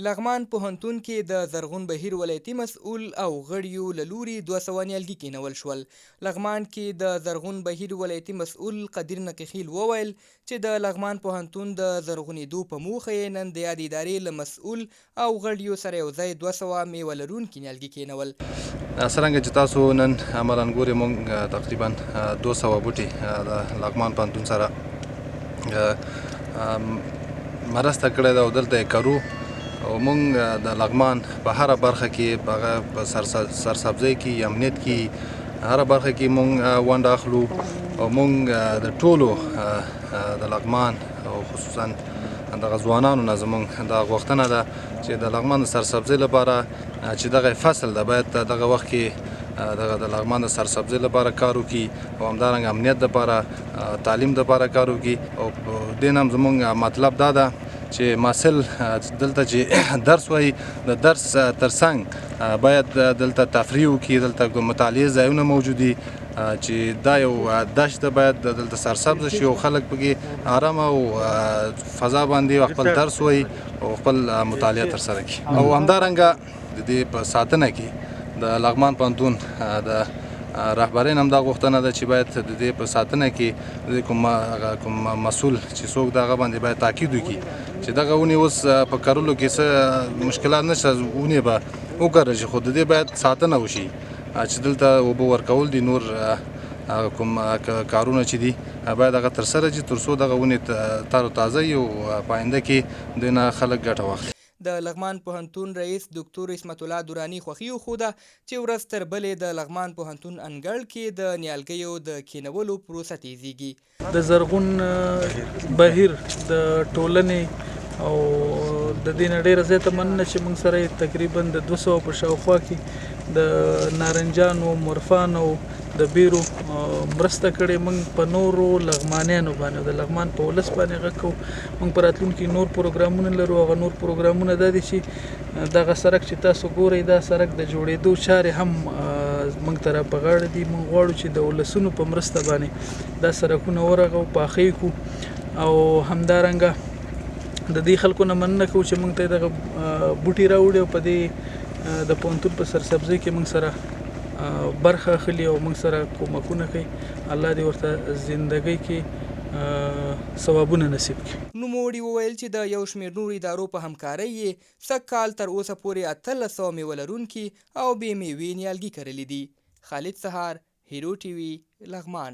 لغمان پوهنتون کې د زرغون بهیر ولایتي مسؤل او غړیو له لوري 200 نیالګي کېنول شول. لغمان کې د زرغون بهیر ولایتي مسؤل قدیر نقیخیل وویل چې د لغمان پوهنتون د زرغونېدو په موخه یې نن د یادې ادارې له مسؤل او غړیو سره یو ځای 200 میوه لرونکي نیالګي کېنول. څرنګه چې تاسو نن عملاً ګورئ، موږ تقریباً 200 بوټي د لغمان پوهنتون سره مرسته کړې ده او دلته یې کرو. او موږ د لغمان په هره برخه کې، هغه په سرسبزۍ کې، امنیت کې، هره برخه کې موږ ونډه اخلو. او موږ د ټولو د لغمان او خصوصا دغه ځوانانو نه زموږ دا غوښتنه ده چې د لغمان د سرسبزۍ لپاره چې دغه فصل ده، باید دغه وخت کې دغه د لغمان د سرسبزۍ لپاره کار وکړي او همدارنګه امنیت لپاره، تعلیم لپاره کار وکړي. او دې نه هم زموږ مطلب دا ده چې محصل دلته چې درس وایي، د درس ترڅنګ باید دلته تفریح وکړي. دلته د مطالعې ځایونه موجود دي چې دا یو دشت ده، باید دلته سرسبز شي او خلک پکې آرامه او فضا باندې خپل درس وایي او خپل مطالعه ترسره کړي. او همدارنګه د دې په ساتنه کې د لغمان پوهنتون د رهبرۍ هم دا غوښتنه ده چې باید د دې په ساتنه کې د هغه کوم مسؤل چې څوک د هغه باندې باید تاکید وکړي چې دغه ونې اوس په کرلو کې څه مشکلات نشته، ونې به وکرل شي، خو د دې باید ساتنه وشي چې دلته اوبه ورکول دي، نور هغه کوم کارونه چې دي باید هغه ترسره شي تر څو دغه ونې تر تازه وي او په آینده کې دې نه خلک ګټه واخلي. د لغمان پوهنتون رئیس دکتور عصمت الله دراني خوښي وښوده چې ورځ تر بلې د لغمان پوهنتون انګړ کې د نیالګیو د کینولو پروسه تیزیږي. د زرغون بهیر د ټولنې او د دې نه ډېره زیاته مننه چې موږ سره یې تقریباً د 200 په شاوخوا کې د نارنجانو، مرفانو او د بیرو مرسته کړې. موږ په نورو لغمانیانو باندې او د لغمان په ولس باندې غږ کوو. موږ په راتلونکي نور پروګرامونه لرو. هغه نور پروګرامونه دا دي چې دغه سړک چې تاسو ګورئ، دا سړک د جوړېدو چارې هم موږ ته را په غاړه دي. موږ غواړو چې د ولسونو په مرسته باندې دا سړکونه ورغوو، پاخه یې کړو. او همدارنګه د دې خلکو نه مننه کوو چې موږ ته دغه بوټي راوړي او په دې د پوهنتون په سرسبزۍ کې موږ سره برخه اخلي او موږ سره کومکونه کوي. الله دې ورته زندګۍ کې ثوابونه نصیب کړي. نوموړي وویل چې د یو شمېر نورو ادارو په همکارۍ یې سږ کال تر اوسه پورې 1800 میوه لرونکي او بې میوې نیالګي کرلي دي. خالد سهار، هیرو ټي وي، لغمان.